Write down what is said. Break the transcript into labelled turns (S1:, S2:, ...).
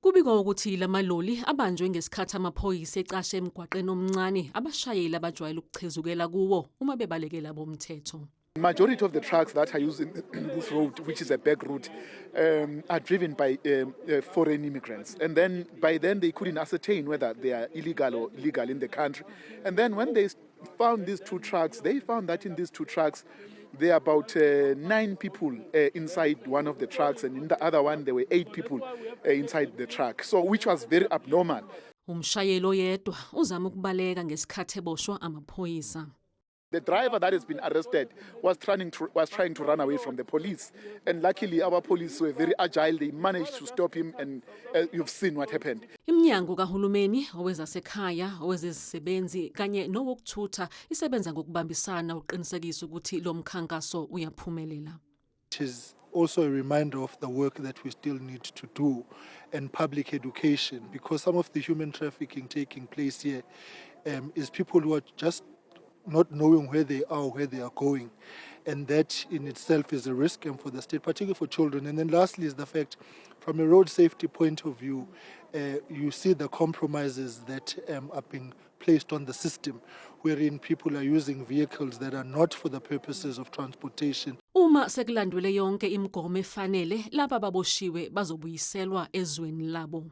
S1: Kubikwa ukuthi lamaloli abanjwe ngesikhathi amaphoyisa ecashe emgwaqeni omncane abashayeli abajwayele ukuchezukela kuwo uma bebalekela bomthetho.
S2: Majority of the trucks that are using this road, which is a back route, are driven by foreign immigrants. And then by then they couldn't ascertain whether they are illegal or legal in the country. And then when they found these two trucks, they found that in these two trucks, there are about 9 people inside one of the trucks, and in the other one there were 8 people inside the truck, so which was very abnormal.
S1: Umshayeli oyedwa uzama ukubaleka ngesikhathi eboshwa amaphoyisa.
S2: The driver that has been arrested was trying to run away from the police, and luckily our police were very agile. They managed to stop him, and you've seen what happened.
S1: Iminyango kahulumeni owezasekhaya, owezezisebenzi kanye nowokuthutha isebenza ngokubambisana uqinisekisa ukuthi lo mkhankaso uyaphumelela.
S3: It is also a reminder of the work that we still need to do and public education, because some of the human trafficking taking place here is people who are just not knowing where they are going, and that in itself is a risk, and for the state, particularly for children. And then lastly is the fact, from a road safety point of view, you see the compromises that are being placed on the system, wherein people are using vehicles that are not for the purposes of transportation.
S1: Uma sekulandwele yonke imigomo efanele, laba baboshiwe bazobuyiselwa ezweni labo.